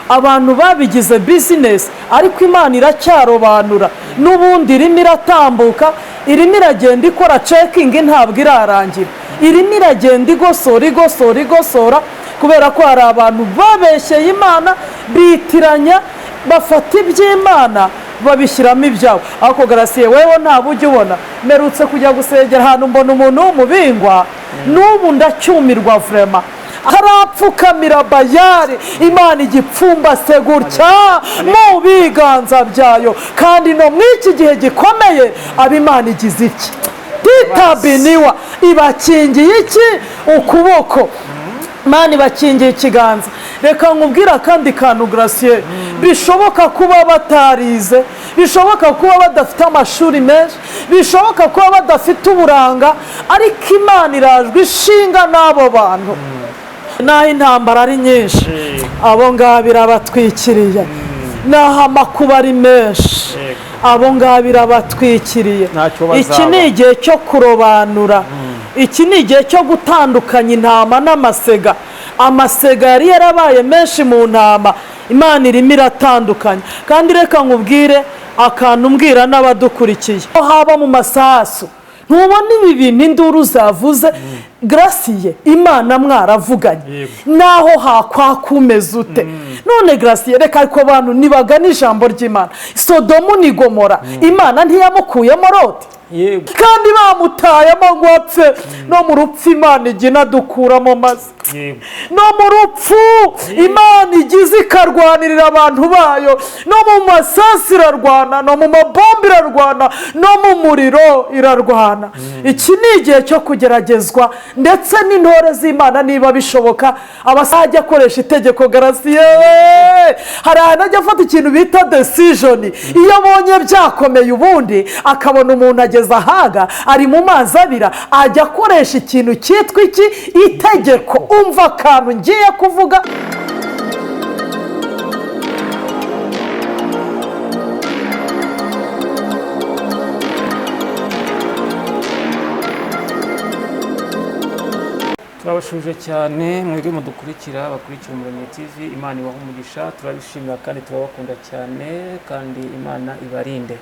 Abantu babigize business, ariko Imana iracyarobanura. N'ubundi irimo iratambuka, irimo iragenda ikora checking, ntabwo irarangira. Irimo iragenda igosora, igosora, igosora, kubera ko hari abantu babeshyeye Imana, bitiranya, bafata iby'Imana babishyiramo ibyabo. Ariko Garasiye, wewe ntabwo ujya ubona, mperutse kujya gusengera ahantu, mbona umuntu w'umubingwa, n'ubu ndacyumirwa vraiment, arapfukamira Bayari. Imana igipfumbase gutya mu biganza byayo. Kandi no muri iki gihe gikomeye, aba Imana igize iki titabiniwa, ibakingiye iki? Ukuboko. Imana ibakingiye ikiganza. Reka nkubwire akandi kantu, Garasiye. Bishoboka kuba batarize, bishoboka kuba badafite amashuri menshi, bishoboka kuba badafite uburanga, ariko Imana irajwe ishinga n'abo bantu. N'aho intambara ari nyinshi, abo ngabo irabatwikiriye. N'aho amakuba ari menshi, abo ngabo irabatwikiriye. Ntacyo bazaba. Iki ni igihe cyo kurobanura, iki ni igihe cyo gutandukanya intama n'amasega. Amasega yari yarabaye menshi mu ntama, Imana irimo iratandukanya. Kandi reka nkubwire akantu, mbwira n'abadukurikiye, haba mu masasu, ntubona ibi bintu, induru zavuze? Garasiye, Imana mwaravuganye, naho hakwakumeza ute? None Garasiye, reka, ariko abantu ntibagana ijambo ry'Imana. Sodomu ni Gomora, Imana ntiyamukuyemo Loti? Kandi bamutayemo ngo apfe. No mu rupfu Imana ijya inadukuramo maze. No mu rupfu Imana igize ikarwanirira abantu bayo. No mu masasu irarwana, no mu mabombe irarwana, no mu muriro irarwana. Iki ni igihe cyo kugeragezwa, ndetse n'intore z'Imana, niba bishoboka, abasajya akoresha itegeko. Garasiye, hari ahantu ajya afata ikintu bita decision. Iyo abonye byakomeye, ubundi akabona umuntu ageze ahaga, ari mu mazi abira, ajya akoresha ikintu cyitwa iki? Itegeko. Umva akantu ngiye kuvuga. Turabashuje cyane mwebwe mudukurikira, bakurikira Umuremyi TV. Imana ibaha umugisha, turabishimira kandi turabakunda cyane, kandi Imana ibarinde.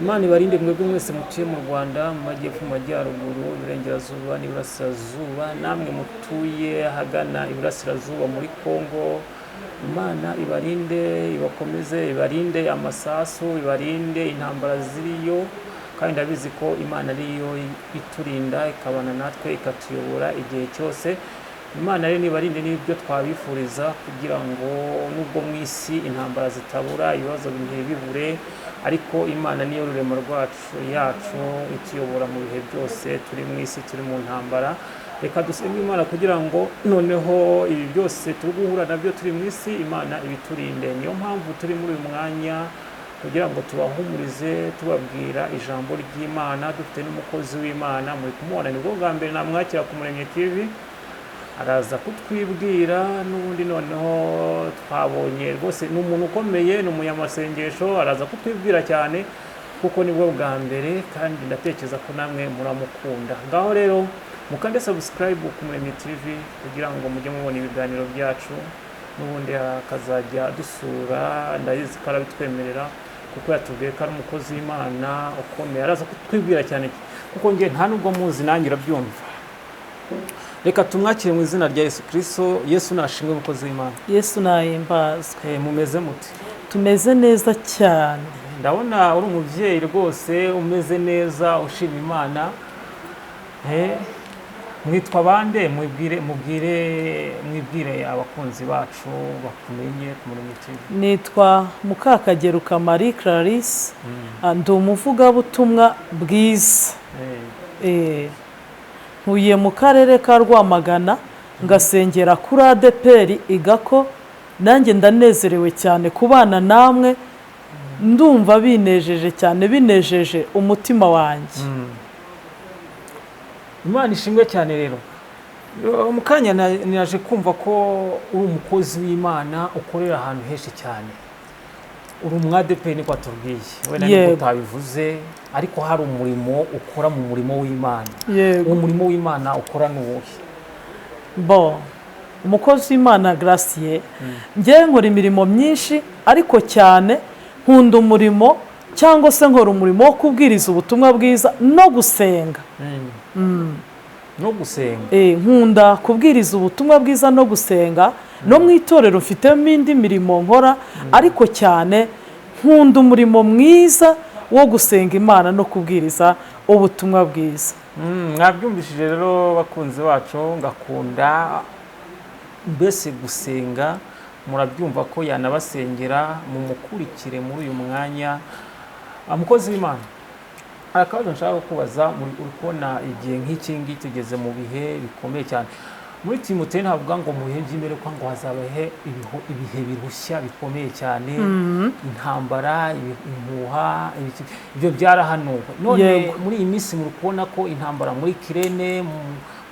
Imana ibarinde mwebwe mwese mutuye mu Rwanda, mu majyepfo, mu majyaruguru, iburengerazuba n'iburasirazuba, namwe mutuye ahagana iburasirazuba muri Kongo. Imana ibarinde, ibakomeze, ibarinde amasasu, ibarinde intambara ziriyo. Kandi ndabizi ko Imana ariyo iturinda, ikabana natwe, ikatuyobora igihe cyose. Imana rero nibarinde, n'ibyo twabifuriza, kugira ngo nubwo mu isi intambara zitabura, ibibazo ntibibure, ariko Imana niyo rurema rwacu, yacu, ituyobora mu bihe byose turi mu isi, turi mu ntambara. Reka dusenge Imana kugira ngo noneho ibi byose turi guhura nabyo turi mu isi, Imana ibiturinde. Niyo mpamvu turi muri uyu mwanya kugira ngo tubahumurize, tubabwira ijambo ry'Imana. Dufite n'umukozi w'Imana, muri kumubona, nibwo bwa mbere namwakira ku Muremyi TV. Araza kutwibwira n'ubundi. Noneho twabonye rwose ni umuntu ukomeye, ni umunyamasengesho. Araza kutwibwira cyane kuko nibwo bwa mbere, kandi ndatekereza ko namwe muramukunda. Ngaho rero mukande subscribe ku Muremyi TV kugira ngo mujye mubona ibiganiro byacu, n'ubundi akazajya dusura. Ndabizi ko arabitwemerera kuko yatubwiye ko ari umukozi w'Imana ukomeye. Araza kutwibwira cyane kuko njye nta nubwo muzi, nanjye urabyumva. Reka tumwakire mu izina rya Yesu Kirisito. Yesu nashimwe, umukozi w'Imana. Yesu nahimbazwe. Mumeze mute? Tumeze neza cyane. Ndabona uri umubyeyi rwose umeze neza, ushima Imana. Mwitwa bande? Mwibwire, mubwire, mwibwire abakunzi bacu bakumenye ku Muremyi TV. Nitwa Mukakageruka Marie Clarisse, ndi umuvugabutumwa bwiza. Ntuye mu karere ka Rwamagana, ngasengera kuri ADEPR Igako. Nanjye ndanezerewe cyane kubana namwe, ndumva binejeje cyane, binejeje umutima wanjye. Imana ishimwe cyane. Rero mu kanya naje kumva ko uri umukozi w'Imana ukorera ahantu henshi cyane, uri umwadeperi, niko watubwiye wenda nubwo utabivuze, ariko hari umurimo ukora mu murimo w'Imana. Yego. Uwo murimo w'Imana ukora ni uwuhe? Bo Umukozi w'Imana Gracier, ngewe nkora imirimo myinshi, ariko cyane nkunda umurimo cyangwa se nkora umurimo wo kubwiriza ubutumwa bwiza no gusenga. No gusenga. Nkunda kubwiriza ubutumwa bwiza no gusenga. No mu itorero mfitemo indi mirimo nkora, ariko cyane nkunda umurimo mwiza wo gusenga Imana no kubwiriza ubutumwa bwiza. Mwabyumvishije rero, bakunzi bacu, ngakunda mbese gusenga. Murabyumva ko yanabasengera, mumukurikire muri uyu mwanya. Mukozi w'Imana, hari akabazo nshaka kubaza. Uri kubona igihe nk'iki ngiki tugeze mu bihe bikomeye cyane. Muri Timoteyo ntavuga ngo mu bihe by'imperuka ngo hazabahe ibihe birushya bikomeye cyane, intambara, impuha, ibyo byarahanuwe. None muri iyi minsi muri kubona ko intambara muri Kirene,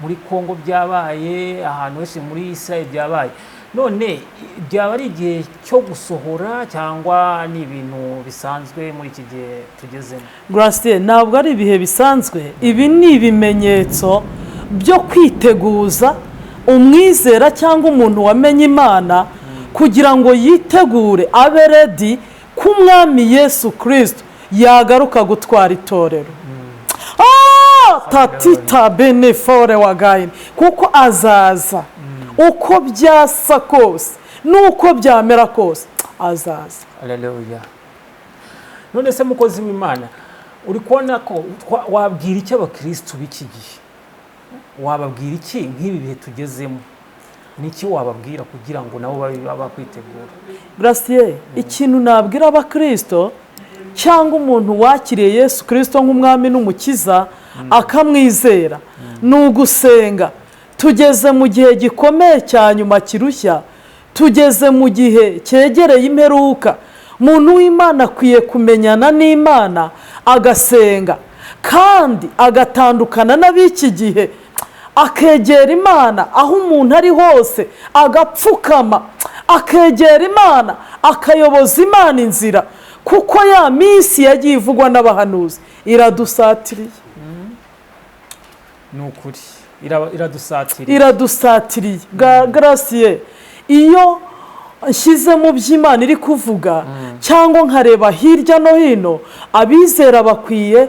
muri Kongo byabaye, ahantu henshi muri Israel byabaye. None byaba ari igihe cyo gusohora cyangwa ni ibintu bisanzwe muri iki gihe tugezemo? Gracier, ntabwo ari ibihe bisanzwe. Ibi ni ibimenyetso byo kwiteguza umwizera cyangwa umuntu wamenye Imana kugira ngo yitegure, abe ready ko Umwami Yesu Kirisito yagaruka gutwara itorero. Tatita benefore wagayini, kuko azaza uko byasa kose n'uko byamera kose, azaza. Haleluya! None se, mukozi w'Imana, uri kubona ko wabwira iki abakirisitu b'iki gihe? Wababwira iki nk'ibi bihe tugezemo? Niki wababwira kugira ngo nabo babe bakwitegura? Gracier, ikintu nabwira abakirisito cyangwa umuntu wakiriye Yesu Kirisito nk'umwami n'umukiza akamwizera ni ugusenga. Tugeze mu gihe gikomeye cya nyuma kirushya, tugeze mu gihe cyegereye imperuka. Umuntu w'Imana akwiye kumenyana n'Imana, agasenga kandi agatandukana n'ab'iki gihe, akegera Imana aho umuntu ari hose, agapfukama akegera Imana, akayoboza Imana inzira, kuko ya minsi yagiye ivugwa n'abahanuzi iradusatiriye. Ni ukuri, iradusatiriye. Iradusatiriye. Gracier, iyo nshyize mu by'Imana iri kuvuga cyangwa nkareba hirya no hino, abizera bakwiye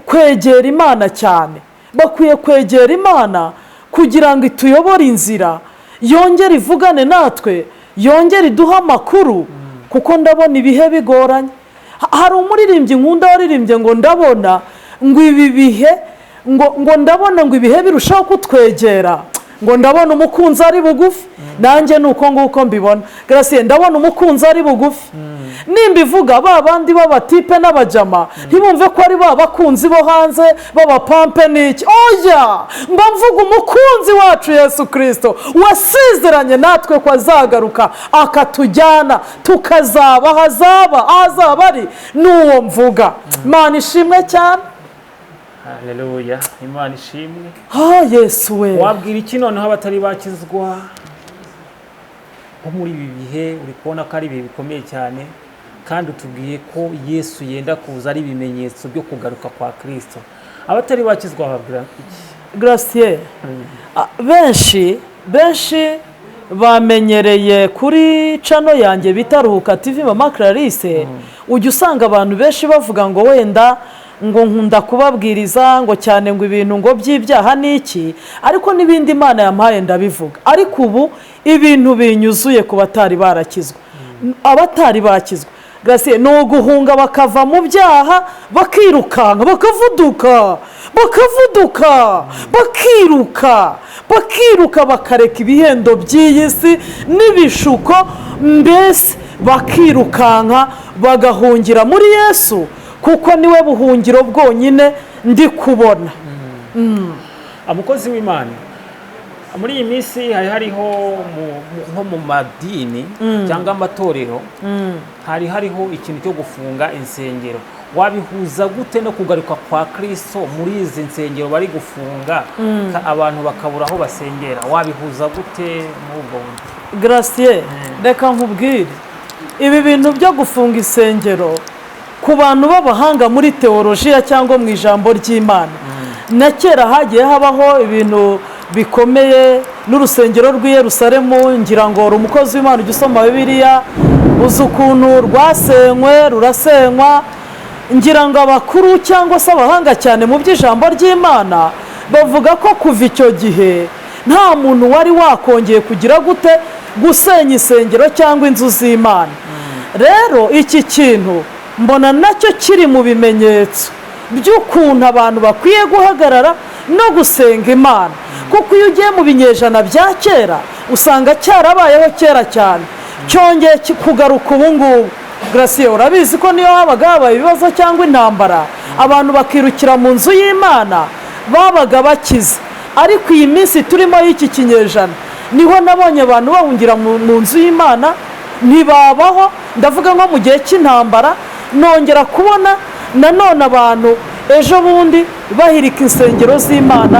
kwegera Imana cyane, bakwiye kwegera Imana kugira ngo ituyobore inzira, yongere ivugane natwe, yongere iduhe amakuru, kuko ndabona ibihe bigoranye. Hari umuririmbyi nkunda waririmbye ngo ndabona ngo ibi bihe, ngo ndabona ngo ibihe birushaho kutwegera, ngo ndabona umukunzi ari bugufi. Nanjye ni uko nguko mbibona, Gracier. Ndabona umukunzi ari bugufi. Nimba ivuga ba bandi b'abatipe n'abajama, ntibumve ko ari ba bakunzi bo hanze b'abapampe n'iki. Oya, mba mvuga umukunzi wacu Yesu Kirisito wasezeranye natwe ko azagaruka akatujyana tukazaba ahazaba, aho azaba ari n'uwo mvuga. Imana ishimwe cyane. Haleluya, Imana ishimwe. Ha, Yesu we! Wabwira iki noneho abatari bakizwa nko muri ibi bihe? Uri kubona ko ari ibihe bikomeye cyane, kandi utubwiye ko Yesu yenda kuza, ari ibimenyetso byo kugaruka kwa Kirisito. Abatari bakizwa babwira iki? Gracier, benshi benshi bamenyereye kuri channel yanjye bita Ruhuka TV Mama Clarisse. Ujya usanga abantu benshi bavuga ngo wenda ngo nkunda kubabwiriza ngo cyane ngo ibintu ngo by'ibyaha n'iki, ariko n'ibindi Imana yampaye ndabivuga. Ariko ubu ibintu binyuzuye ku batari barakizwa, abatari bakizwa, Gracier, ni uguhunga bakava mu byaha, bakirukanka, bakavuduka, bakavuduka, bakiruka, bakiruka, bakareka ibihendo by'iyi si n'ibishuko, mbese bakirukanka bagahungira muri Yesu, kuko niwe buhungiro bwonyine ndi kubona. Umukozi w'Imana, muri iyi minsi hari hariho nko mu madini cyangwa amatorero, hari hariho ikintu cyo gufunga insengero. Wabihuza gute no kugaruka kwa Kirisito muri izi nsengero bari gufunga, abantu bakabura aho basengera? Wabihuza gute muri ubwo buryo? Gracier, reka nkubwire, ibi bintu byo gufunga insengero, ku bantu b'abahanga muri teolojiya cyangwa mu ijambo ry'Imana, na kera hagiye habaho ibintu. bikomeye n'urusengero rw'i Yerusalemu. Ngira ngo uri umukozi w'Imana, ujya usoma Bibiliya, uzi ukuntu rwasenywe, rurasenywa. Ngira ngo abakuru cyangwa se abahanga cyane mu by'ijambo ry'Imana bavuga ko kuva icyo gihe nta muntu wari wakongeye kugira gute, gusenya insengero cyangwa inzu z'Imana. Rero iki kintu mbona nacyo kiri mu bimenyetso by'ukuntu abantu bakwiye guhagarara no gusenga Imana, kuko iyo ugiye mu binyejana bya kera usanga cyarabayeho kera cyane, cyongeye kugaruka ubu ngubu. Garasiye, urabizi ko niyo habaga habaye ibibazo cyangwa intambara, abantu bakirukira mu nzu y'Imana, babaga bakize. Ariko iyi minsi turimo y'iki kinyejana niho nabonye abantu bahungira mu nzu y'Imana ntibabaho. Ndavuga nko mu gihe cy'intambara, nongera kubona nanone abantu ejo bundi bahirika insengero z'Imana,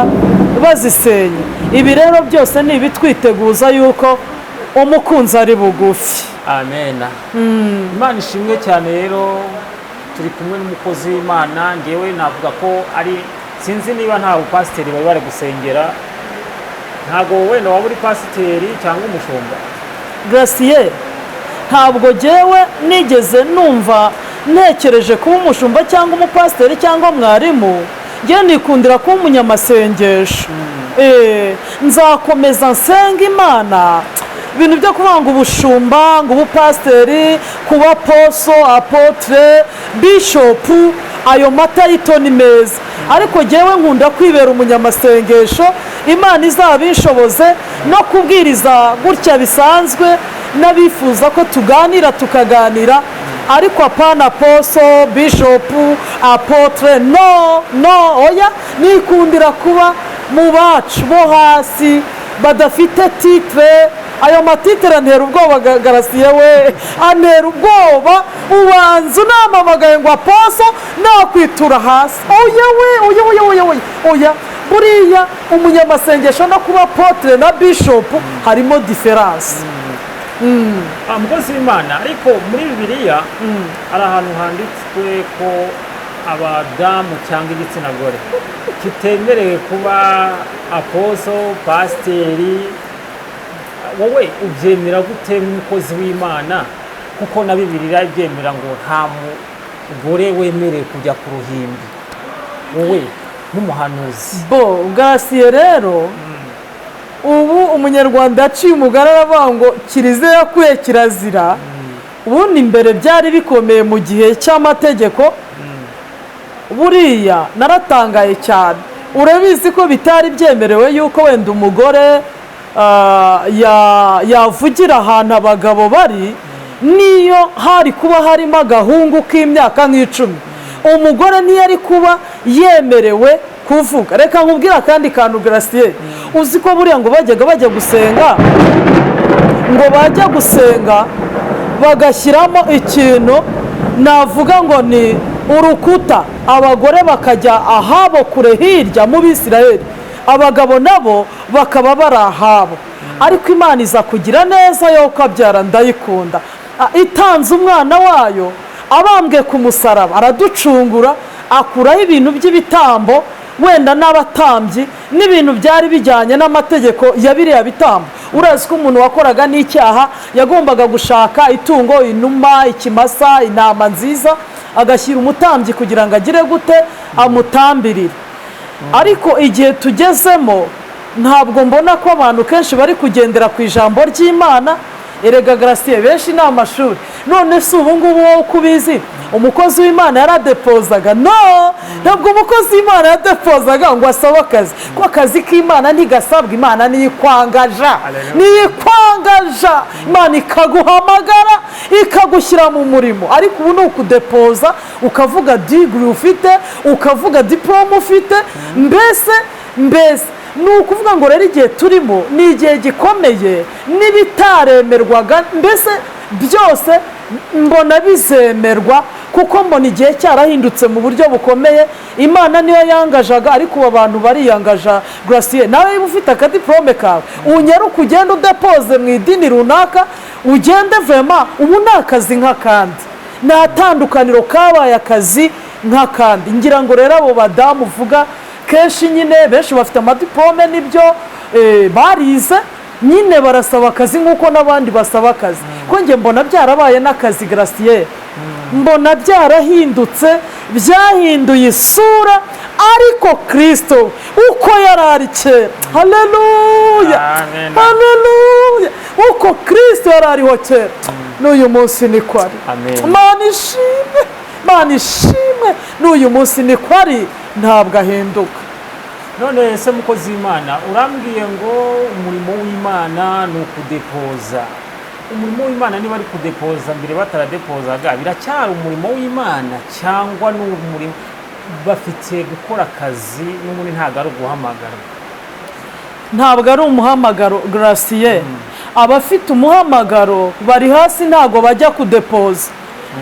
bazisenya. Ibi rero byose ni ibitwiteguza yuko umukunzi ari bugufi. Amen, Imana ishimwe cyane. Rero turi kumwe n'umukozi w'Imana. Ngewe navuga ko ari, sinzi niba nta bupasiteri bari bari gusengera. Ntabwo wenda waba uri pasiteri cyangwa umushumba? Garasiye, ntabwo ngewe nigeze numva ntekereje kuba umushumba cyangwa umupasiteri cyangwa mwarimu. Ngewe nikundira kuba umunyamasengesho. Nzakomeza nsenga Imana. Ibintu byo kuvuga ngo ubushumba, ngo ubupasiteri, kuba apostle, apôtre, bishopu, ayo matitle ni meza, ariko ngewe nkunda kwibera umunyamasengesho. Imana izabinshoboze no kubwiriza gutya bisanzwe, n'abifuza ko tuganira tukaganira, ariko apana apostle, bishopu, apôtre, no, no, oya. Nikundira kuba mu bacu bo hasi badafite titre. Ayo matitre antera ubwoba. Garasiye we, antera ubwoba. Ubanza unamamagaye ngo apostle, nakwitura hasi. Oya we, oya, oya, oya, oya, oya. Buriya umunyamasengesho no kuba apôtre na bishopu harimo différence. Ah, mukozi w'Imana, ariko muri Bibiliya hari ahantu handitswe ko abadamu cyangwa igitsina gore kitemerewe kuba apostle, pasiteri. Wowe ubyemera gute nk'umukozi w'Imana? Kuko na Bibiliya ibyemera ngo nta mugore wemerewe kujya ku ruhimbi. Wowe nk'umuhanuzi? Bo, Garasiye, rero ubu umunyarwanda yaciye umugani aravuga ngo kiliziya yakuye kirazira. Ubundi mbere byari bikomeye mu gihe cy'amategeko. Buriya naratangaye cyane. Urabizi ko bitari byemerewe yuko wenda umugore yavugira ahantu abagabo bari, niyo hari kuba harimo agahungu k'imyaka nk'icumi, umugore ntiyari kuba yemerewe kuvuga. Reka nkubwire akandi kantu, Garasiye. Uzi ko buriya ngo bajyaga bajya gusenga, ngo bajya gusenga bagashyiramo ikintu navuga ngo ni urukuta, abagore bakajya ahabo kure hirya mu Bisirayeli, abagabo nabo bakaba bari ahabo. Ariko Imana iza kugira neza yo kabyara, ndayikunda. Itanze umwana wayo abambwe ku musaraba, araducungura, akuraho ibintu by'ibitambo wenda n'abatambyi n'ibintu byari bijyanye n'amategeko ya biriya bitambo. Urazi ko umuntu wakoraga n'icyaha yagombaga gushaka itungo, inuma, ikimasa, intama nziza, agashyira umutambyi kugira ngo agire gute, amutambirire. Ariko igihe tugezemo ntabwo mbona ko abantu kenshi bari kugendera ku ijambo ry'Imana. Erega Garasiye, benshi ni amashuri. None si ubu ngubu wowe uko ubizi, umukozi w'Imana yaradepozaga? No, ntabwo umukozi w'Imana yadepozaga ngo asabe akazi, kuko akazi k'Imana ntigasabwa. Imana niyo ikwangaja. Hallelujah. Niyo ikwangaja, Imana ikaguhamagara, ikagushyira mu murimo. Ariko ubu ni ukudepoza, ukavuga degree ufite, ukavuga diporome ufite. Mbese ni ukuvuga ngo rero igihe turimo ni igihe gikomeye, n'ibitaremerwaga mbese byose mbona bizemerwa, kuko mbona igihe cyarahindutse mu buryo bukomeye. Imana niyo yangajaga, ariko ubu abantu bariyangaja. Garasiye, nawe niba ufite akadiporome kawe, unyaruke ugende udepoze mu idini runaka, ugende vema. Ubu ni akazi nk'akandi, nta tandukaniro, kabaye akazi nk'akandi. Ngira ngo rero abo badamu uvuga kenshi nyine, benshi bafite amadiporome, nibyo. Barize nyine, barasaba akazi nk'uko n'abandi basaba akazi. Ko njye mbona byarabaye n'akazi, Garasiyeri, mbona byarahindutse, byahinduye isura, ariko Kirisito uko yari ari kera, haleluya! Amen. Haleluya! Uko Kirisito yari ariho kera, n'uyu munsi niko ari. Amen. Imana ishimwe, Imana ishimwe, n'uyu munsi niko ari, ntabwo ahinduka. None se mukozi w'Imana, urambwiye ngo umurimo w'Imana ni ukudepoza. Umurimo w'Imana niba ari kudepoza, mbere bataradepozaga, biracyari umurimo w'Imana cyangwa ni umurimo bafite gukora akazi n'ubundi, ntabwo ari uguhamagara? Ntabwo ari umuhamagaro, Garasiye. Abafite umuhamagaro bari hasi, ntabwo bajya kudepoza,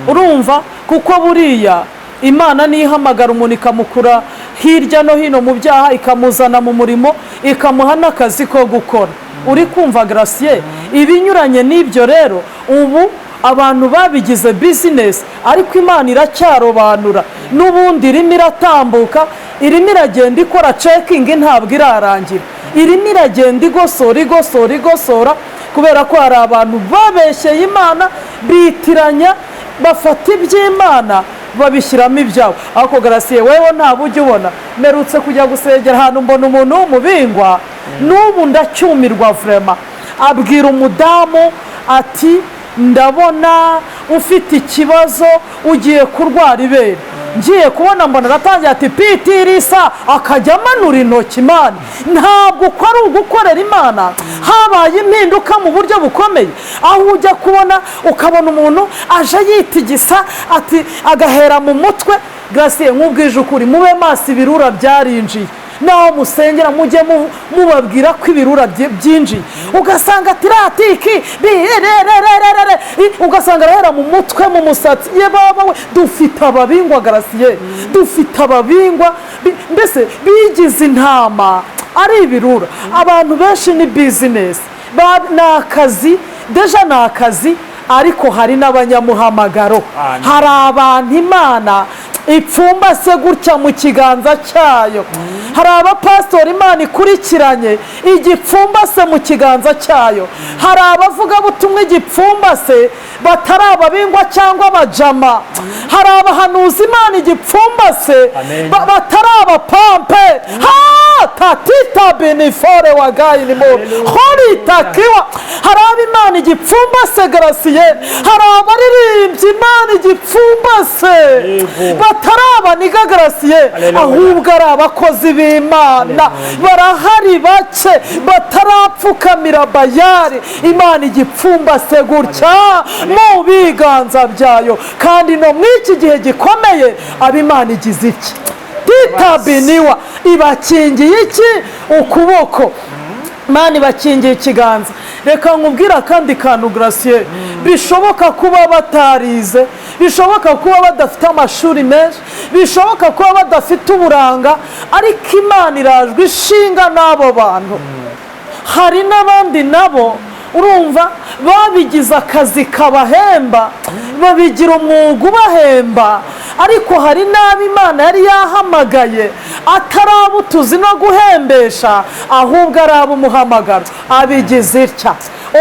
urumva? Kuko buriya Imana niyo ihamagara umuntu, ikamukura hirya no hino mu byaha, ikamuzana mu murimo, ikamuha n'akazi ko gukora. Uri kumva, Garasiye? Ibinyuranye n'ibyo rero, ubu abantu babigize business, ariko Imana iracyarobanura n'ubundi, irimo iratambuka, irimo iragenda ikora checking, ntabwo irarangira. Irimo iragenda igosora, igosora, igosora, kubera ko hari abantu babeshyeye Imana, bitiranya, bafata iby'Imana babishyiramo ibyabo. Ariko Garasiye, wewe ntabwo ujya ubona, mperutse kujya gusengera ahantu, mbona umuntu w'umubingwa, n'ubu ndacyumirwa vraiment. Abwira umudamu ati: "Ndabona ufite ikibazo, ugiye kurwara ibere." Ngiye kubona mbona aratangira ati: "Pitirisa," akajya amanura intoki. Imana ntabwo uko ari ugukorera Imana. Habaye impinduka mu buryo bukomeye, aho ujya kubona ukabona umuntu aje yitigisa, ati agahera mu mutwe. Garasiye, nk'ubwije ukuri, mube maso, ibirura byarinjiye. Naho musengera mujye mubabwira ko ibirura byinjiye. Ugasanga ati ratiki birerererere, ugasanga arahera mu mutwe, mu musatsi. Ye baba we, dufite ababingwa, Garasiye, dufite ababingwa, mbese bigize intama ari ibirura. Abantu benshi ni business, ni akazi, déjà ni akazi, ariko hari n'abanyamuhamagaro. Amen. Hari abantu Imana ipfumbase gutya mu kiganza cyayo, hari abapasitori Imana ikurikiranye igipfumbase mu kiganza cyayo, hari abavugabutumwa igipfumbase batari ababingwa cyangwa abajama, hari abahanuzi Imana igipfumbase Amen. batari abapampe. Ha tatita benifore wagayinimo horitakiwa. Hari abo Imana igipfumbase, Garasiye, hari abaririmbyi Imana igipfumbase batari abaniga, Garasiye, Haleluya. ahubwo ari abakozi b'Imana. Barahari bake batarapfukamira Bayari, Imana igipfumbase gutya mu biganza byayo. Kandi no muri iki gihe gikomeye, abo Imana igize iki titabiniwa, ibakingiye iki? Ukuboko. Imana ibakingiye ikiganza. Reka nkubwire akandi kantu, Garasiye. Bishoboka kuba batarize, bishoboka kuba badafite amashuri menshi, bishoboka kuba badafite uburanga, ariko Imana irajwe ishinga n'abo bantu. Hari n'abandi nabo, urumva, babigize akazi kabahemba, babigira umwuga ubahemba, ariko hari n'abo Imana yari yahamagaye atari abo utuzi no guhembesha, ahubwo ari abo umuhamagaro. Abigize itya.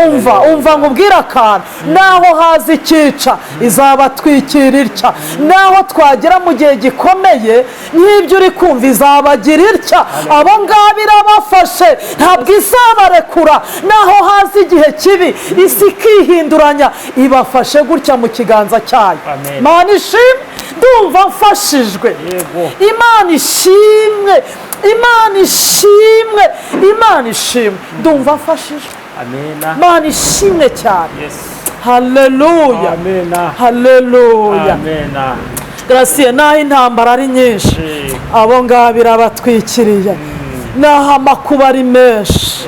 Umva, umva nkubwire akantu: naho haza ikica, izabatwikira itya. Naho twagera mu gihe gikomeye nk'ibyo uri kumva, izabagira itya. Abo ngabo irabafashe, ntabwo izabarekura. Naho haza igihe kibi, isi ikihinduranya, ibafashe gutya mu kiganza cyayo. Amen. Mana ishimwe, ndumva mfashijwe. Imana ishimwe, Imana ishimwe, Imana ishimwe, ndumva mfashijwe. Amena. Imana ishimwe cyane. Yes. Haleluya! Amena. Haleluya! Amena. Garasiye, naho intambara ari nyinshi, abo ngabo irabatwikiriye. Naho amakuba ari menshi,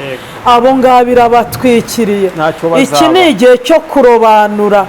abo ngabo irabatwikiriye. Ntacyo bazaba. Iki ni igihe cyo kurobanura,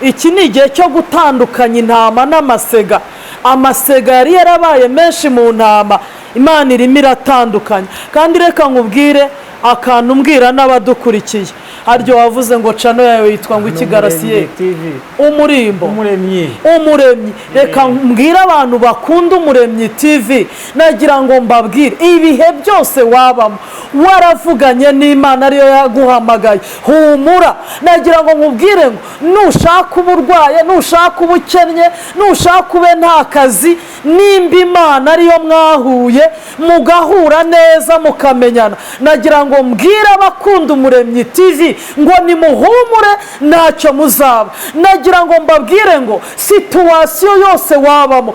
iki ni igihe cyo gutandukanya intama n'amasega. Amasega yari yarabaye menshi mu ntama, Imana irimo iratandukanya. Kandi reka nkubwire akantu, mbwira n'abadukurikiye, Haryo wavuze ngo channel yawe yitwa ngo iki, Garasiye? Umuremyi TV. Umurimbo. Umuremyi. Umuremyi. Reka mbwire abantu bakunda Umuremyi TV, nagira ngo mbabwire, ibihe byose wabamo waravuganye n'Imana, ariyo yaguhamagaye, humura. Nagira ngo nkubwire ngo nushaka uba urwaye, nushaka uba ukennye, nushaka ube nta kazi, nimba Imana ariyo mwahuye, mugahura neza, mukamenyana, nagira ngo mbwire abakunda Umuremyi TV ngo nimuhumure, ntacyo muzaba. Nagira ngo mbabwire ngo situation yose wabamo,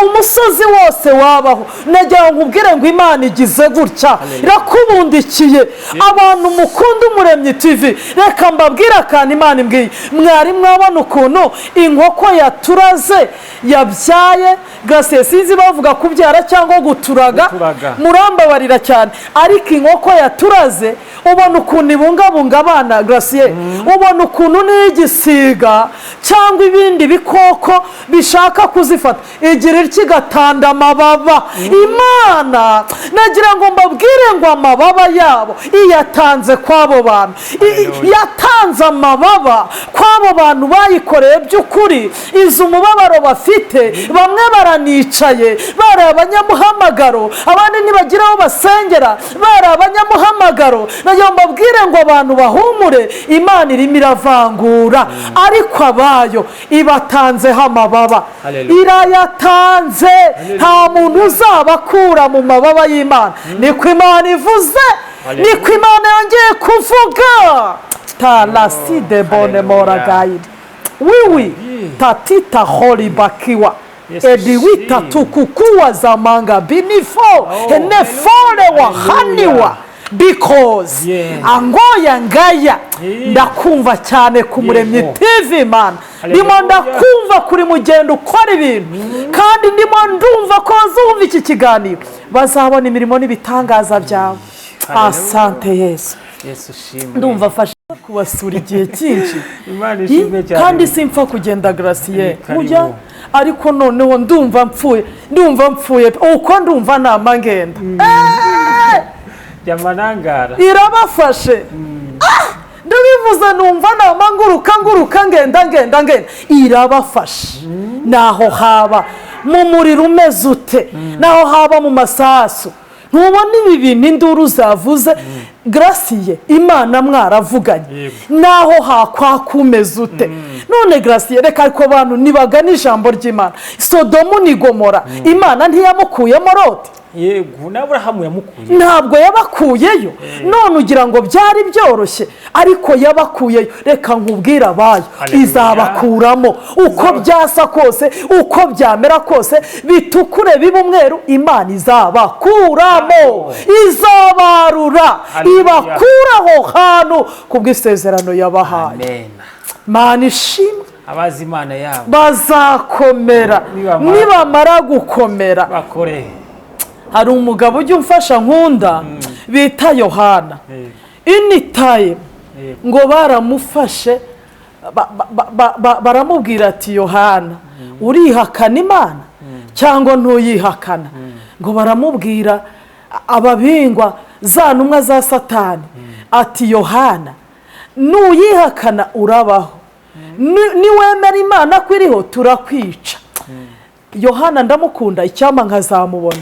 umusozi wose wabaho, nagira ngo nkubwire ngo Imana igize gutya irakubundikiye. Abantu mukunda Umuremyi TV, reka mbabwire akantu Imana imbwiye. Mwari mwabona ukuntu inkoko yaturaze, yabyaye gase? Sinzi bavuga kubyara cyangwa guturaga. Guturaga. Murambabarira cyane, ariko inkoko yaturaze, ubona ukuntu ibungabunga abana, Garasiye? Ubona ukuntu n'igisiga cyangwa ibindi bikoko bishaka kuzifata, igira itya igatanda amababa. Imana, nagira ngo mbabwire ngo amababa yabo iyatanze kw'abo bantu. Yatanze amababa kw'abo bantu bayikoreye by'ukuri. Izi umubabaro bafite, bamwe baranicaye bari abanyamuhamagaro, abandi ntibagira aho basengera bari abanyamuhamagaro. Nagira ngo mbabwire ngo abantu bahumure, Imana irimo iravangura, ariko abayo ibatanzeho amababa. Hallelujah. Irayatanze, nta muntu uzabakura mu mababa y'Imana. Niko Imana ivuze. Hallelujah. Niko Imana yongeye kuvuga. Taraside bone. Hallelujah. Moragayidi wiwi tatita holibakiwa. Yes, ediwita si. Tukukuwa zamanga binifo Oh, enefore wahaniwa Hallelujah. because angoya ngaya. Ndakumva cyane ku Muremyi TV, Mana. Ndimo Hallelujah. ndakumva kuri mugenda ukora ibintu, kandi ndimo ndumva ko bazumva iki kiganiro, bazabona imirimo n'ibitangaza byawe. Hallelujah. Asante Yesu. Yesu ushimwe. Ndumva afashe kubasura igihe cyinshi. Imana ishimwe cyane. Kandi simpfa kugenda, Garasiye. Ni karibu. Mujya, ariko noneho ndumva mpfuye, ndumva mpfuye uko ndumva nama ngenda. Jyamanangara. Irabafashe. Ah! Ndabivuze, numva nama nguruka, nguruka, ngenda, ngenda, ngenda. Irabafashe. Naho haba mu muriro umeze ute, naho haba mu masasu, ntubona ibi bintu induru zavuze, Garasiye? Imana mwaravuganye, naho hakwaka umeze ute. None Garasiye, reka, ariko abantu nibagana ijambo ry'Imana. Sodomu ni Gomora, Imana ntiyamukuyemo Loti? Yego, n'Aburahamu yamukuye. Ntabwo yabakuyeyo? None ugira ngo byari byoroshye? Ariko yabakuyeyo. Reka nkubwire, abayo Haleluya. izabakuramo uko byasa kose, uko byamera kose, bitukure bibe umweru, Imana izabakuramo, izabarura. Haleluya. Ibakura aho hantu kubw'isezerano yabahaye. Amen. Mana ishimwe. Abazi Imana yabo bazakomera. Nibamara gukomera bakore. Hari umugabo ujya umfasha nkunda bita Yohana. Initaye ngo baramufashe, baramubwira ati: "Yohana, urihakana Imana cyangwa ntuyihakana?" Ngo baramubwira, ababingwa za ntumwa za Satani, ati: "Yohana, nuyihakana urabaho, niwemera Imana ko iriho turakwica." Yohana ndamukunda, icyampa nkazamubona,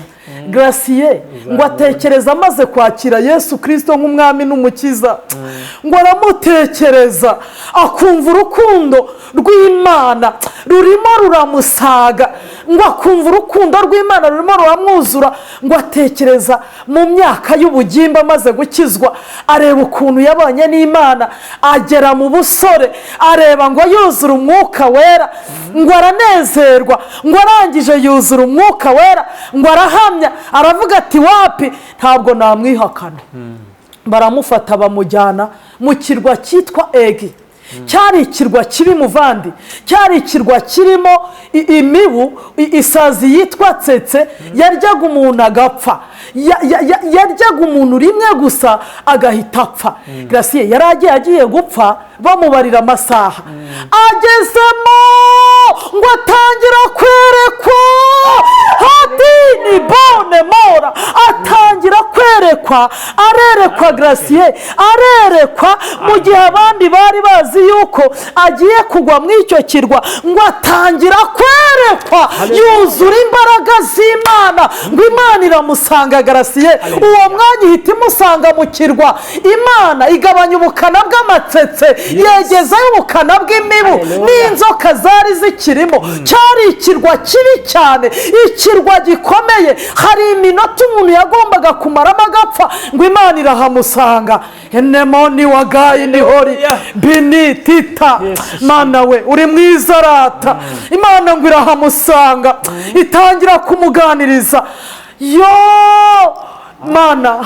Garasiye. Ngo atekereza amaze kwakira Yesu Kirisito nk'umwami n'umukiza, ngo aramutekereza, akumva urukundo rw'Imana rurimo ruramusaga, ngo akumva urukundo rw'Imana rurimo ruramwuzura. Ngo atekereza mu myaka y'ubugimbi amaze gukizwa, areba ukuntu yabanye n'Imana agera mu busore, areba ngo yuzura Umwuka Wera, ngo aranezerwa. Ngo arangije yuzura Umwuka Wera, ngo arahamya, aravuga ati: "Wapi, ntabwo namwihakana." Baramufata, bamujyana mu kirwa cyitwa Egi. Cyari ikirwa kibi, muvandi, cyari ikirwa kirimo imibu, isazi yitwa tsetse yaryaga umuntu agapfa. Yaryaga umuntu rimwe gusa agahita apfa. Garasiye, yari agiye gupfa. Bamubarira amasaha. Agezemo ngo atangira kwerekwa hadini bone mora, atangira kwerekwa, arerekwa Garasiye, arerekwa mu gihe abandi bari bazi yuko agiye kugwa muri icyo kirwa. Ngo atangira kwerekwa, yuzura imbaraga z'Imana. Ngo Imana iramusanga, Garasiye, uwo mwanya ihita imusanga mu kirwa. Imana igabanya ubukana bw'amatsetse, yegezayo ubukana bw'imibu n'inzoka zari zikirimo. Cyari ikirwa kibi cyane, ikirwa gikomeye. Hari iminota umuntu yagombaga kumaramo agapfa. Ngo Imana irahamusanga. Enemoni wagayi nihori bini tita. Mana we, uri mwiza rata. Imana ngo irahamusanga, itangira kumuganiriza. Yo Mana!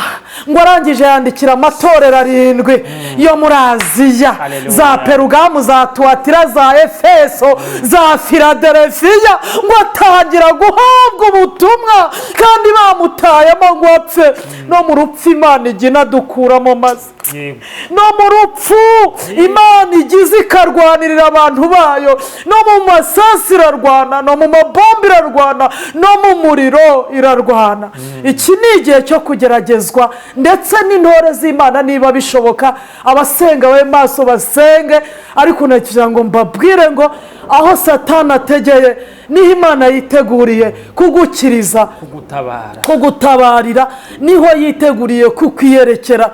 Ngo arangije yandikira amatorero arindwi yo muri Aziya, za Perugamu, za Tuwatira, za Efeso, za Filadelfiya. Ngo atangira guhabwa ubutumwa kandi bamutayemo ngo apfe. No mu rupfu Imana ijya inadukuramo maze. No mu rupfu Imana igize ikarwanirira abantu bayo. No mu masasu irarwana, no mu mabombe irarwana, no mu muriro irarwana. Iki ni igihe cyo kugeragezwa, ndetse n'intore z'Imana niba bishoboka, abasenga babe maso, basenge. Ariko nagira ngo mbabwire ngo aho Satani ategeye niho Imana yiteguriye kugukiriza, kugutabara, kugutabarira, niho yiteguriye kukwiyerekera.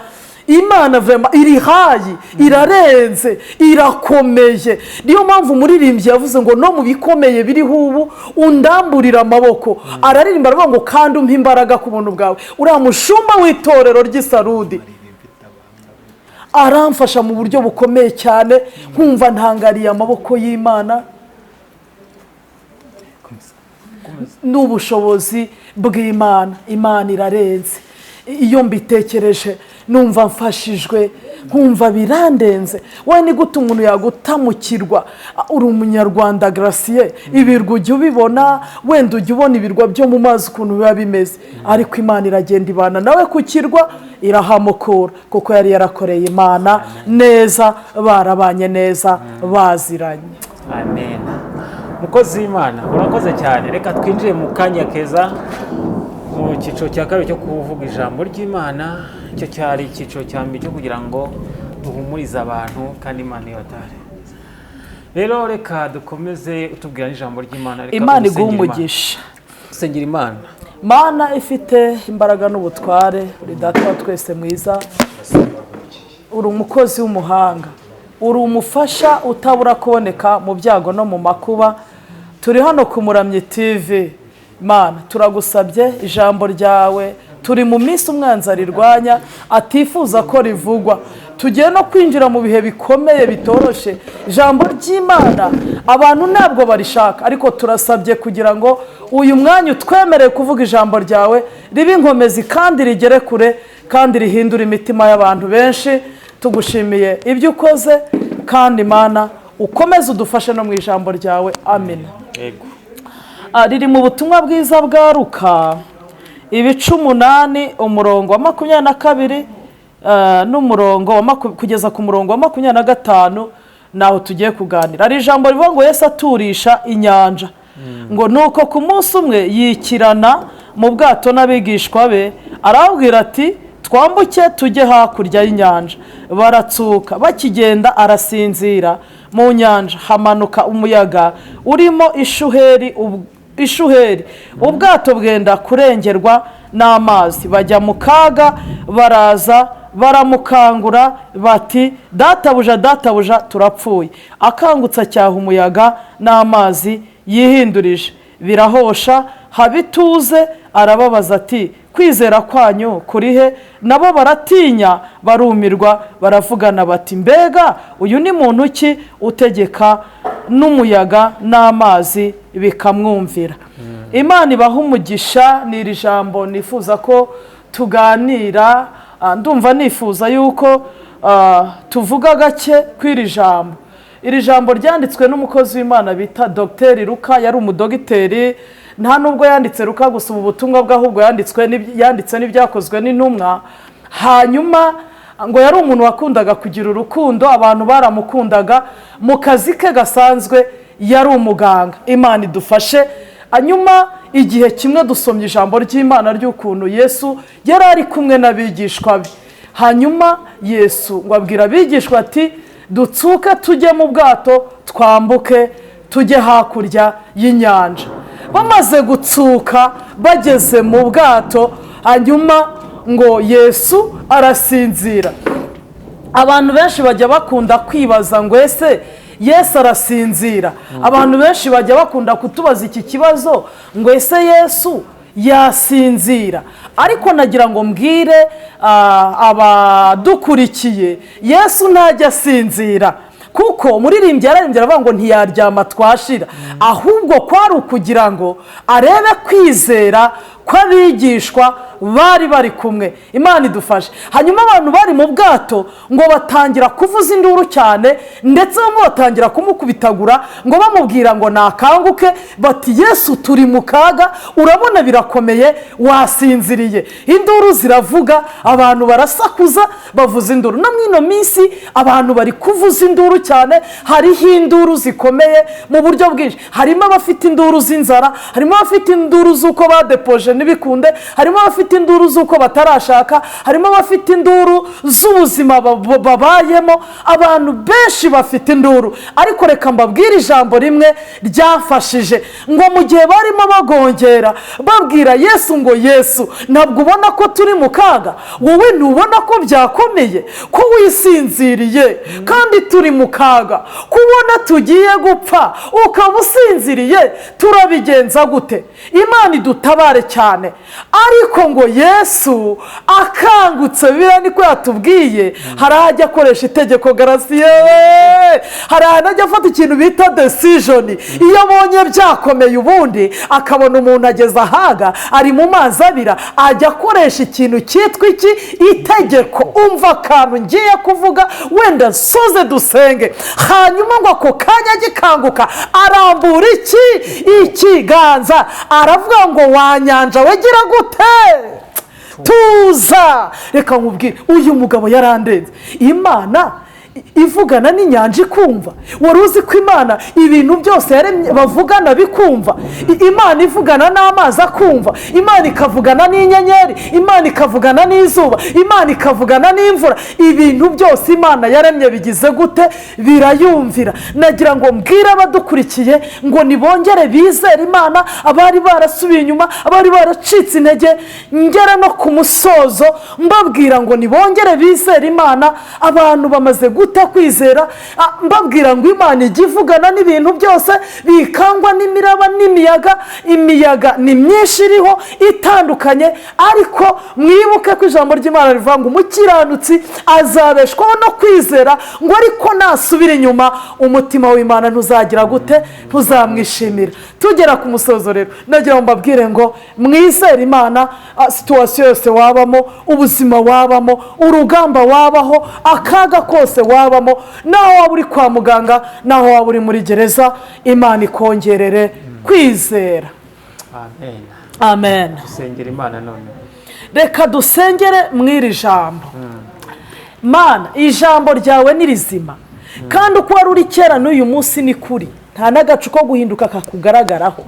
Imana vraiment iri hayi, irarenze, irakomeye. Niyo mpamvu umuririmbyi yavuze ngo no mu bikomeye biriho ubu undamburira amaboko. Araririmba aravuga ngo kandi umpe imbaraga ku buntu bwawe. Uriya mushumba w'itorero ry'Isarudi aramfasha mu buryo bukomeye cyane, nkumva ntangariye amaboko y'Imana n'ubushobozi bw'Imana. Imana irarenze. Iyo mbitekereje numva mfashijwe, nkumva birandenze. We, ni gute umuntu yagutamukirwa? Uri Umunyarwanda, Garasiye, ibirwa ujya ubibona, wenda ujya ubona ibirwa byo mu mazi ukuntu biba bimeze. Ariko Imana iragenda ibana nawe ku kirwa, irahamukura, kuko yari yarakoreye Imana neza, barabanye neza, baziranye. Amen. Mukozi w'Imana, urakoze cyane. Reka twinjire mu kanya keza mu cyiciro cya kabiri cyo kuvuga ijambo ry'Imana. Icyo cyari icyiciro cya mbere cyo kugira ngo duhumurize abantu kandi Imana ibatare. Rero reka dukomeze utubwira n'ijambo ry'Imana. Reka Imana iguha udusengere Imana. umugisha. Dusengera Imana. Mana ifite imbaraga n'ubutware, uri Data wa twese mwiza, uri umukozi w'umuhanga, uri umufasha utabura kuboneka mu byago no mu makuba. Turi hano ku Muramyi TV. Mana, turagusabye ijambo ryawe. Turi mu minsi umwanzi arirwanya, atifuza ko rivugwa. Tugiye no kwinjira mu bihe bikomeye bitoroshye. Ijambo ry'Imana abantu ntabwo barishaka, ariko turasabye kugira ngo uyu mwanya utwemereye kuvuga ijambo ryawe ribe inkomezi kandi rigere kure kandi rihindure imitima y'abantu benshi. Tugushimiye ibyo ukoze, kandi Imana ukomeze udufashe no mu ijambo ryawe. Amina. Yego. Riri mu Butumwa Bwiza bwa Ruka, ibice 8, umurongo wa 22 n'umurongo wa kugeza ku murongo wa 25, naho tugiye kuganira. Hari ijambo rivuga ngo Yesu aturisha inyanja. Ngo nuko ku munsi umwe yikirana mu bwato n'abigishwa be, arababwira ati: "Twambuke tujye hakurya y'inyanja." Baratsuka. Bakigenda arasinzira. Mu nyanja hamanuka umuyaga urimo ishuheri, ishuheri, ubwato bwenda kurengerwa n'amazi, bajya mu kaga. Baraza baramukangura bati: "Databuja, databuja, turapfuye." Akangutse acyaha umuyaga n'amazi yihindurije, birahosha, haba ituze. Arababaza ati: "Kwizera kwanyu kuri he?" Nabo baratinya, barumirwa, baravugana bati: "Mbega uyu ni muntu ki utegeka n'umuyaga n'amazi bikamwumvira?" Imana ibaha umugisha. Ni iri jambo nifuza ko tuganira. Ndumva nifuza yuko tuvuga gake ku iri jambo. Iri jambo ryanditswe n'umukozi w'Imana bita Dogiteri Luka, yari umudogiteri. Nta nubwo yanditse Luka gusa ubu butumwa bwe, ahubwo yanditse n'Ibyakozwe n'Intumwa. Hanyuma Ngo yari umuntu wakundaga kugira urukundo, abantu baramukundaga. Mu kazi ke gasanzwe yari umuganga. Imana idufashe. Hanyuma igihe kimwe dusomye ijambo ry'Imana ry'ukuntu Yesu yari ari kumwe n'abigishwa be. Hanyuma Yesu ngo abwira abigishwa ati: "Dutsuke tujye mu bwato, twambuke tujye hakurya y'inyanja." Bamaze gutsuka, bageze mu bwato, hanyuma ngo Yesu arasinzira. Abantu benshi bajya bakunda kwibaza ngo: "Ese Yesu arasinzira?" Abantu benshi bajya bakunda kutubaza iki kibazo ngo: "Ese Yesu yasinzira?" Ariko nagira ngo mbwire abadukurikiye, Yesu ntajya asinzira, kuko umuririmbyi yararimbye aravuga ngo ntiyaryama twashira. Ahubwo kwari ukugira ngo arebe kwizera kw'abigishwa bari bari kumwe. Imana idufashe. Hanyuma abantu bari mu bwato ngo batangira kuvuza induru cyane, ndetse bamwe batangira kumukubitagura, ngo bamubwira ngo nakanguke, bati: "Yesu, turi mu kaga, urabona birakomeye, wasinziriye." Induru ziravuga, abantu barasakuza, bavuza induru. No muri ino minsi abantu bari kuvuza induru cyane. Hariho induru zikomeye mu buryo bwinshi. Harimo abafite induru z'inzara, harimo abafite induru z'uko badepoje ntibikunde, harimo abafite induru z'uko batarashaka, harimo abafite induru z'ubuzima babayemo. Abantu benshi bafite induru, ariko reka mbabwire ijambo rimwe ryafashije. Ngo mu gihe barimo bagongera babwira Yesu ngo: "Yesu, ntabwo ubona ko turi mu kaga? Wowe ntubona ko byakomeye, ko wisinziriye kandi turi mu kaga? Kubona tugiye gupfa ukaba usinziriye, turabigenza gute?" Imana idutabare cyane. Ariko ngo Yesu akangutse, biriya niko yatubwiye, hari aho ajya akoresha itegeko. Garasiye, hari ahantu ajya afata ikintu bita decision. Iyo abonye byakomeye, ubundi akabona umuntu ageze ahaga, ari mu mazi abira, ajya akoresha ikintu cyitwa iki? Itegeko. Umva akantu ngiye kuvuga, wenda nsoze dusenge. Hanyuma ngo ako kanya agikanguka, arambura iki? Ikiganza. Aravuga ngo: "Wa nyanja, wagira gute? Tuza." Reka nkubwire, uyu mugabo yarandenze. Imana ivugana n'inyanja ikumva. Wari uzi ko Imana ibintu byose yaremye bavugana bikumva? Imana ivugana n'amazi akumva, Imana ikavugana n'inyenyeri, Imana ikavugana n'izuba, Imana ikavugana n'imvura. Ibintu byose Imana yaremye bigize gute? Birayumvira. Nagira ngo mbwire abadukurikiye ngo nibongere bizere Imana, abari barasubiye inyuma, abari baracitse intege. Ngera no ku musozo mbabwira ngo nibongere bizere Imana. Abantu bamaze guta kwizera. Mbabwira ngo Imana ijya ivugana n'ibintu byose bikangwa n'imiraba n'imiyaga. Imiyaga ni myinshi iriho itandukanye, ariko mwibuke ko ijambo ry'Imana rivuga ngo umukiranutsi azabeshwaho no kwizera, ngo ariko nasubira inyuma umutima w'Imana ntuzagira gute? Ntuzamwishimira. Tugera ku musozo rero, nagira ngo mbabwire ngo mwizere Imana. Situation yose wabamo, ubuzima wabamo, urugamba wabaho, akaga kose wabamo, naho waba uri kwa muganga, naho waba uri muri gereza, Imana ikongerere kwizera. Amen. Amen. Dusengera Imana none. Reka dusengere mu iri jambo. Mana, ijambo ryawe ni rizima, kandi uko wari uri kera n'uyu munsi ni kuri, nta n'agacu ko guhinduka kakugaragaraho.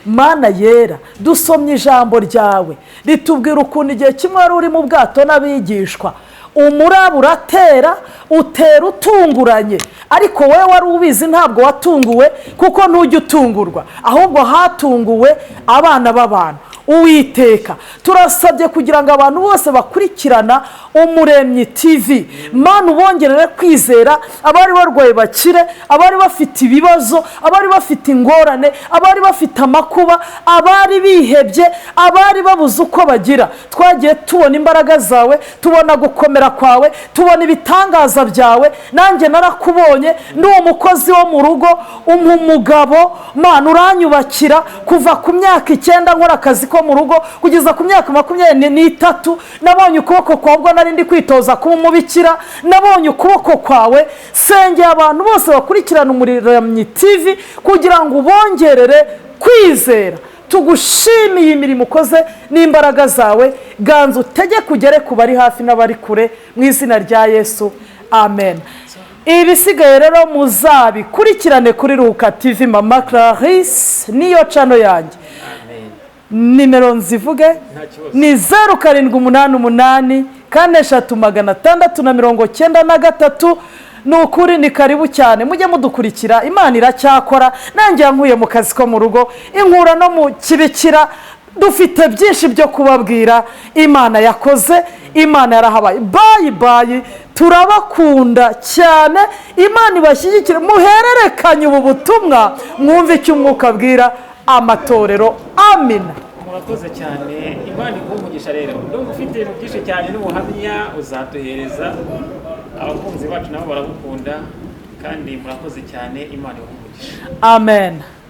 Mana yera, dusomye ijambo ryawe ritubwira ukuntu igihe kimwe wari uri mu bwato n'abigishwa, umuraba uratera, utera utunguranye, ariko wowe wari ubizi, ntabwo watunguwe kuko ntujya utungurwa, ahubwo hatunguwe abana b'abantu. Uwiteka, turasabye kugira ngo abantu bose bakurikirana Umuremyi TV, Mana, ubongerere kwizera. Abari barwaye bakire, abari bafite ibibazo, abari bafite ingorane, abari bafite amakuba, abari bihebye, abari babuze uko bagira. Twagiye tubona imbaraga zawe, tubona gukomera kwawe, tubona ibitangaza byawe. Nanjye narakubonye, ndi umukozi wo mu rugo, umpa umugabo, Mana, uranyubakira. Kuva ku myaka 9 nkora akazi ko mu rugo kugeza ku myaka 23, nabonye ukuboko kwawe. Ubwo nari ndi kwitoza kuba umubikira, nabonye ukuboko kwawe. Sengeye abantu bose bakurikirana Umuremyi TV kugira ngo ubongerere kwizera. Tugushimiye imirimo ukoze n'imbaraga zawe. Ganza utegeke, ugere ku bari hafi n'abari kure, mu izina rya Yesu, amen. Ibisigaye rero muzabikurikirane kuri Ruhuka TV. Mama Clarisse niyo channel yanjye. Amen. Nimero nzivuge? Nta kibazo. Ni 0788 4 3 693. Ni ukuri ni karibu cyane, mujye mudukurikira. Imana iracyakora. Nanjye yankuye mu kazi ko mu rugo, inkura no mu kibikira. Dufite byinshi byo kubabwira Imana yakoze. Imana yarahabaye. Bye bye, turabakunda cyane. Imana ibashyigikire, muhererekanye ubu butumwa, mwumve icyo Umwuka abwira amatorero. Amina. Murakoze cyane, Imana iguhe umugisha. Rero ndumva ufite ibintu byinshi cyane n'ubuhamya uzaduhereza. Abakunzi bacu nabo baragukunda, kandi murakoze cyane. Imana iguhe umugisha. Amen.